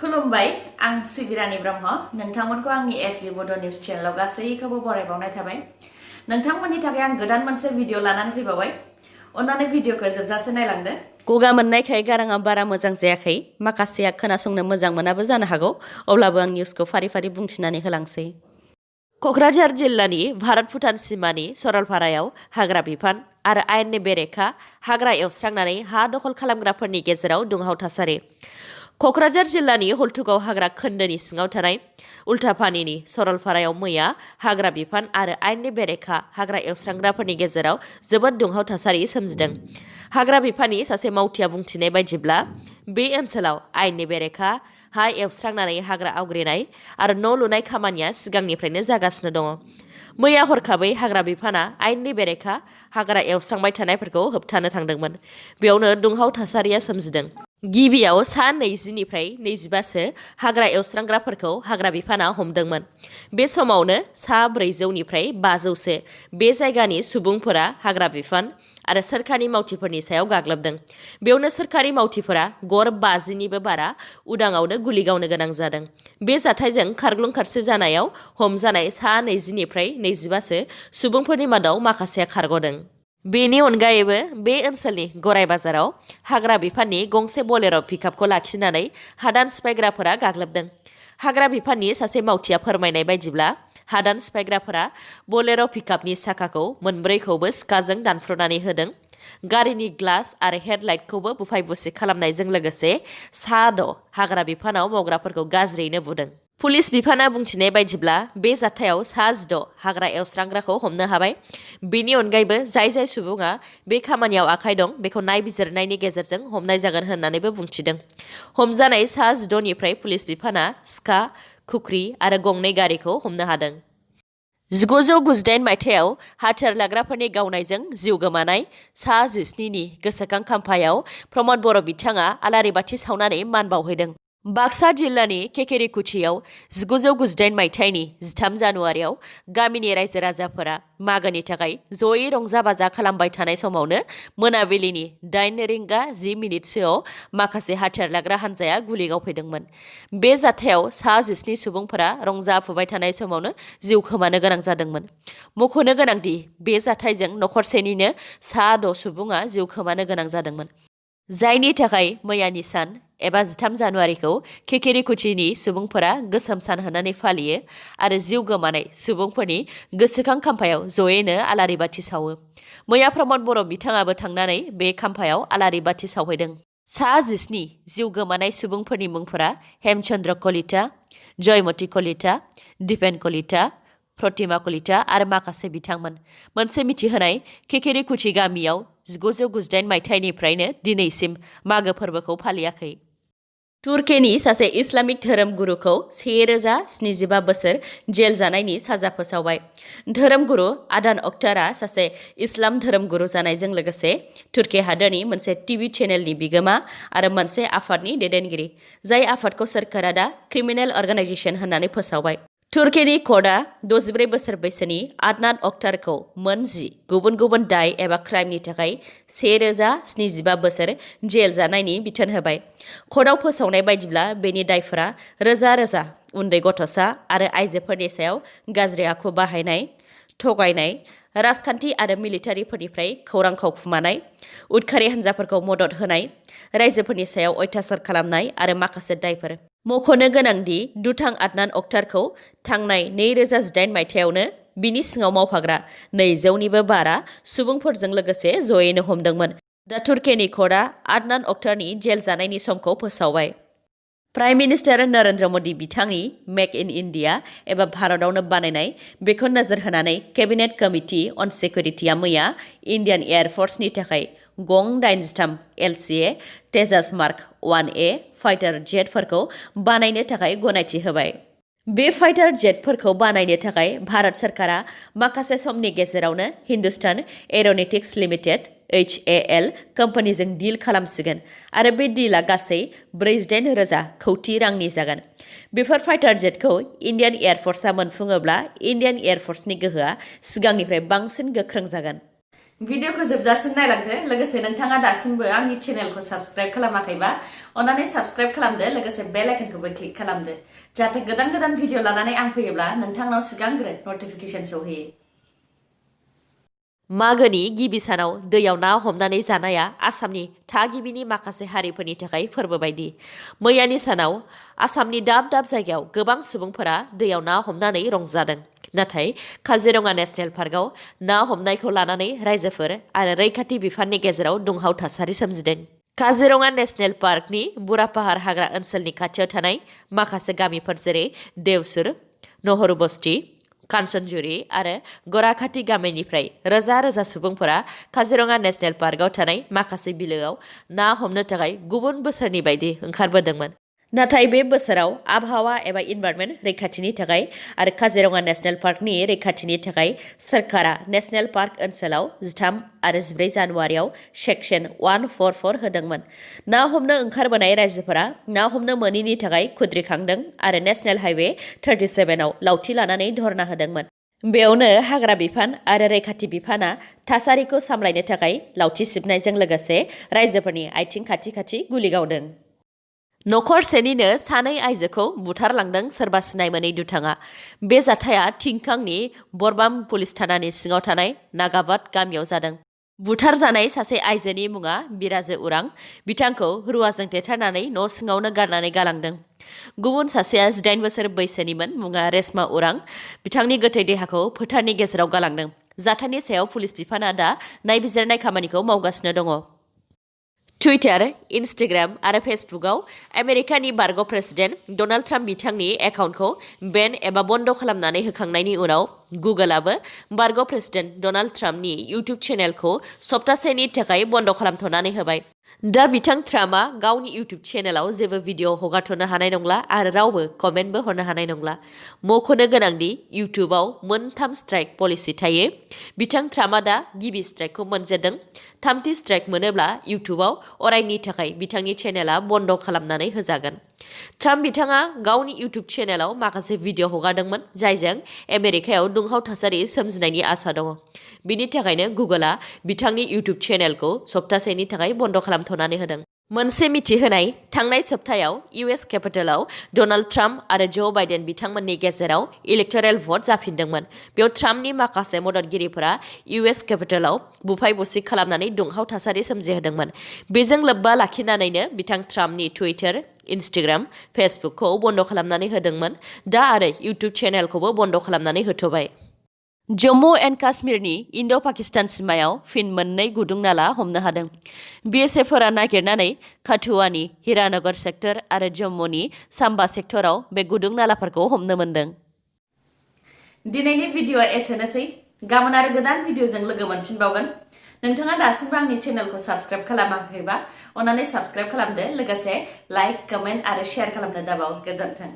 खुलुमबाय आं सिबिरानि ब्रह्म नोंथांमोनखौ आंनि एसबी बड' निउस चेनेलाव गासैखौबो बरायबावनाय थाबाय नोंथांमोननि थाखाय आं गोदान मोनसे भिडिअ लानानै फैबावबाय अन्नानै भिडिअखौ जोबजासे नायलांदो गगा मोननायखाय गाराङा बारा मोजां जायाखै माखासेया खोनासंनो मोजां मोनाबो जानो हागौ अब्लाबो आं निउसखौ फारि फारि बुंथिनानै होलांसै क'क्राझार जिल्लानि भारत भुटान सिमानि सरलपारायाव हाग्रा बिफान आरो आयेननि बेरेखा हाग्रा एवस्रांनानै हा दखल खालामग्राफोरनि गेजेराव दुंहाव थासारि क'क्राझार जिल्लानि हल्थुगाव हाग्रा खोन्दोनि सिङाव थानाय उल्थापानिनि सरलपारायाव मैया हाग्रा बिफान आरो आयेननि बेरेखा हाग्रा एवस्रांग्राफोरनि गेजेराव जोबोद दुंहाव थासारि सोमजिदों हाग्रा बिफाननि सासे मावथिया बुंथिनाय बायदिब्ला बे ओनसोलाव आयेननि बेरेखा हा एवस्रांनानै हाग्रा आवग्रिनाय आरो न' लुनाय खामानिया सिगांनिफ्रायनो जागासिनो दङ मैया हरखाबै हाग्रा बिफाना आयेननि बेरेखा हाग्रा एवस्रांबाय थानायफोरखौ होबथानो थांदोंमोन बेयावनो दुंहाव थासारिया सोमजिदों गिबियाव सा 20निफ्राय 25सो हाग्रा एवस्रांग्राफोरखौ हाग्रा बिफाना हमदोंमोन बे समावनो सा 400निफ्राय 500सो बे जायगानि सुबुंफोरा हाग्रा बिफान आरो सोरखारि मावथिफोरनि सायाव गाग्लोबदों बेयावनो सोरखारि मावथिफोरा गर 50निबो बारा उदाङावनो गुलि गावनो गोनां जादों बे जाथायजों खारग्लुं खारसो जानायाव हमजानाय सा 20निफ्राय 25सो सुबुंफोरनि मादाव माखासेया खारग'दों बेनि अनगायैबो बे ओनसोलनि गराय बाजाराव हाग्रा बिफाननि गंसे बलेर' पिकआपखौ लाखिनानै हादान सिफायग्राफोरा गाग्लोबदों हाग्रा बिफाननि सासे मावथिया फोरमायनाय बायदिब्ला हादान सिफायग्राफोरा बलेर' पिकआपनि साखाखौ मोनब्रैखौबो सिखाजों दानफ्रुनानै होदों गारिनि ग्लास आरो हेडलाइटखौबो बुफाय बुसि खालामनायजों लोगोसे सा 6 हाग्रा बिफानाव मावग्राफोरखौ गाज्रियैनो बुदों पुलिस बिफाना बुंथिनाय बायदिब्ला बे जाथायाव सा 6 हाग्रा एवस्रांग्राखौ हमनो हाबाय बेनि अनगायैबो जाय सुबुङा बे खामानियाव आखाइ दं बेखौ नायबिजिरनायनि गेजेरजों हमनाय जागोन होननानैबो बुंथिदों हमजानाय सा 6निफ्राय पुलिस बिफाना सिखा खुख्रि आरो गंनै गारिखौ हमनो हादों 1998 मायथाइयाव हाथियार लाग्राफोरनि गावनायजों जिउ गोमानाय सा 17नि गोसोखां खाम्फायाव प्रमद बर' बिथाङा आलारि बाथि सावनानै मान बावहैदों बाक्सा जिल्लानि केकेरिकुचियाव 1998 मायथाइनि 13 जानुवारियाव गामिनि रायजो राजाफोरा मागोनि थाखाय जयै रंजा बाजा खालामबाय थानाय समावनो मोनाबिलिनि 8:10 माखासे हाथियार लाग्रा हान्जाया गुलि गावफैदोंमोन बे जाथायाव सा 17 सुबुंफोरा रंजाफुबाय थानाय समावनो जिउ खोमानो गोनां जादोंमोन मख'नो गोनांदि बे जाथायजों नखरसेनिनो सा 6 सुबुङा जिउ खोमानो गोनां जादोंमोन जायनि थाखाय मैयानि सान एबा 13 जानुवारिखौ केकेरिकुचिनि सुबुंफोरा गोसोम सान होनानै फालियो आरो जिउ गोमानाय सुबुंफोरनि गोसोखां खाम्फायाव जयैनो आलारि बाथि सावो मैया प्रमद बर' बिथाङाबो थांनानै बे खाम्फायाव आलारि बाथि सावहैदों सा 17 जिउ गोमानाय सुबुंफोरनि मुंफोरा हेमचन्द्र कलिता जयमती कलिता दिपेन कलिता प्रतिमा कलिता आरो माखासे बिथांमोन मोनसे मिथिहोनाय केकेरिकुचि गामियाव 1998 मायथाइनिफ्रायनो दिनैसिम मागो फोरबोखौ फालियाखै तुर्कीनि सासे इस्लामिक धोरोम गुरुखौ 1075 बोसोर जेल जानायनि साजा फोसावबाय धोरोमगुरु आदान अख्तारआ सासे इस्लाम धोरोमगुरु जानायजों लोगोसे तुर्की हादोरनि मोनसे टिभि चेनेलनि बिगोमा आरो मोनसे आफादनि दैदेनगिरि जाय आफादखौ सोरखारा दा क्रिमिनेल अर्गानाइजेसन होननानै फोसावबाय तुर्कीनि कर्टआ 64 बोसोर बैसोनि आदनान अख्तारखौ मोन 10 गुबुन गुबुन दाय एबा क्राइमनि थाखाय 1075 बोसोर जेल जानायनि बिथोन होबाय कर्टआव फोसावनाय बायदिब्ला बेनि दायफोरा रोजा रोजा उन्दै गथ'सा आरो आइजोफोरनि सायाव गाज्रि आखु बाहायनाय थगायनाय राजखान्थि आरो मिलिटारिफोरनिफ्राय खौरां खावखुमानाय उदखारि हान्जाफोरखौ मदद होनाय रायजोफोरनि सायाव अयथासार खालामनाय आरो माखासे दायफोर मख'नो गोनांदि दुथां आदनान अख्तारखौ थांनाय 2018 मायथाइयावनो बिनि सिङाव मावफाग्रा 200निबो बारा सुबुंफोरजों लोगोसे जयैनो हमदोंमोन दा तुर्कीनि कर्टआ आदनान अख्तारनि जेल जानायनि समखौ फोसावबाय प्राइम मिनिस्टार नरेन्द्र मदि बिथांनि मेक इन इन्डिया एबा भारतआवनो बानायनाय बेखौ नोजोर होनानै केबिनेट कमिटि अन सिकिउरिटिया मैया इन्डियान एयार फर्सनि थाखाय गं 83 LCA Tejas mark 1A fighter जेटफोरखौ बानायनो थाखाय गनायथि होबाय बे फाइटार जेटफोरखौ बानायनो थाखाय भारत सरकारा माखासे समनि गेजेरावनो हिन्दुस्तान एर'नटिक्स लिमिटेड HAL कम्पानिजों डिल खालामसिगोन आरो बे डिलआ गासै 48,000 कौटि रांनि जागोन बेफोर फाइटार जेटखौ इन्डियान एयार फर्सआ मोनफुङोब्ला इन्डियान एयार फर्सनि गोहोआ सिगांनिफ्राय बांसिन गोख्रों जागोन भिडिअखौ जोबजासिम नायलांदो लोगोसे नोंथाङा दासिमबो आंनि चेनेलखौ साबस्क्राइब खालामाखैबा अन्नानै साबस्क्राइब खालामदो लोगोसे बेल आइकनखौबो क्लिक खालामदो जाहाथे गोदान गोदान भिडिअ लानानै आं फैयोब्ला नोंथांनाव सिगांग्रो नटिफिकेसन सौहैयो। मागोनि गिबि सानाव दैयाव ना हमनानै जानाया आसामनि थागिबिनि माखासे हारिफोरनि थाखाय फोरबो बायदि। मैयानि सानाव आसामनि दाब दाब जायगायाव गोबां सुबुंफोरा दैयाव ना हमनानै रंजादों। नाथाय काजिरङा नेशनेल पार्कआव ना हमनायखौ लानानै रायजोफोर आरो रैखाथि बिफाननि गेजेराव दुंहाव थासारि सोमजिदों। काजिरङा नेशनेल पार्कनि बुरापाहार हाग्रा ओनसोलनि खाथियाव थानाय माखासे गामिफोर जेरै देवसुर, नहरु बस्ति, कान्चनजुरि आरो गराखाथि गामिनिफ्राय रोजा रोजा सुबुंफोरा काजिरङा नेशनेल पार्कआव थानाय माखासे बिलोआव ना हमनो थाखाय गुबुन बोसोरनि बायदि ओंखारबोदोंमोन। नाथाय बे बोसोराव आबहावा एबा इनभाइरनमेन्ट रैखाथिनि थाखाय आरो काजिरङा नेशनेल पार्कनि रैखाथिनि थाखाय सोरखारा नेशनेल पार्क ओनसोलाव 13 आरो 14 जानुवारियाव सेक्सन 144 होदोंमोन। ना हमनो ओंखारबोनाय रायजोफोरा ना हमनो मोनैनि थाखाय खुद्रिखांदों आरो नेशनेल हाइवे 37 आव लावथि लानानै धरना होदोंमोन। बेयावनो हाग्रा बिफान आरो रैखाथि बिफाना थासारिखौ सामलायनो थाखाय लावथि सिबनायजों लोगोसे रायजोफोरनि आथिं खाथि खाथि गुलि गावदों। नखरसेनिनो सानै आइजोखौ बुथारलांदों सोरबा सिनाय मोनै दुथाङा। बे जाथाया थिंखांनि बरबाम पुलिस थानानि सिङाव थानाय नागाबाद गामियाव जादों। बुथारजानाय सासे आइजोनि मुङा बिराजो उरां। बिथांखौ रुवाजों देथारनानै न' सिङावनो गारनानै गालांदों। गुबुन सासेया 18 बोसोर बैसोनिमोन, मुङा रेशमा उरां। बिथांनि गोथै देहाखौ फोथारनि गेजेराव गालांदों। जाथायनि सायाव पुलिस बिफाना दा नायबिजिरनाय खामानिखौ मावगासिनो दङ। टुइटार, इन्स्टाग्राम आरो फेसबुकआव आमेरिकानि बारग' प्रेसिडेन्ट डनाल्ड ट्राम्प बिथांनि एकाउन्टखौ बेन एबा बन्द खालामनानै होखांनायनि उनाव गुगोलाबो बारग' प्रेसिडेन्ट डनाल्ड ट्राम्पनि इउटिउब चेनेलखौ सप्तासेनि थाखाय बन्द खालामथ'नानै होबाय। दा बिथां ट्राम्पआ गावनि इउटिउब चेनेलाव जेबो भिडिअ हगारथ'नो हानाय नंला आरो रावबो कमेन्टबो हरनो हानाय नंला। मख'नो गोनांदि इउटिउबआव 3 स्ट्राइक पलिसि थायो। बिथां ट्राम्पआ दा गिबि स्ट्राइकखौ मोनजेनदों। 3थि स्ट्राइक मोनोब्ला इउटिउबआव अरायनि थाखाय बिथांनि चेनेला बन्द खालामनानै होजागोन। ट्राम्प बिथाङा गावनि इउटिउब चेनेलाव माखासे भिडिअ हगारदोंमोन जायजों आमेरिकायाव दुंहाव थासारि सोमजिनायनि आसा दङ। बिनि थाखायनो गुगोलआ बिथांनि इउटिउब चेनेलखौ सप्तासेनि थाखाय बन्द खालामथ'नानै होदों। मोनसे मिथिहोनाय थांनाय सप्तायाव इउएस केपिटलाव डनाल्ड ट्राम्प आरो जो बाइडेन बिथांमोननि गेजेराव इलेक्टरेल भट जाफिनदोंमोन। बेयाव ट्राम्पनि माखासे मददगिरिफोरा इउएस केपिटलाव बुफाय बुसि खालामनानै दुंहाव थासारि सोमजिहोदोंमोन। बेजों लोब्बा लाखिनानैनो बिथां ट्राम्पनि टुइटार, इन्स्टाग्राम, फेसबुकखौ बन्द खालामनानै होदोंमोन। दा आरो इउटिउब चेनेलखौबो बन्द खालामनानै होथ'बाय। जम्मु एन्ड काश्मीरनि इन्ड'-पाकिस्तान सिमायाव फिन 2 गुदुं नाला हमनो हादों। बिएसएफफोरा नागिरनानै काठुआनि हिरानगर सेक्टर आरो जम्मुनि साम्बा सेक्टराव बे गुदुं नालाफोरखौ हमनो मोन्दों। दिनैनि भिडिअआ एसेनोसै। गाबोन आरो गोदान भिडिअजों लोगो मोनफिनबावगोन। नोंथाङा दासिमबो आंनि चेनेलखौ साबस्क्राइब खालामाखैबा अन्नानै साबस्क्राइब खालामदो लोगोसे लाइक, कमेन्ट आरो शेयार खालामनो दाबाव। गोजोन्थों।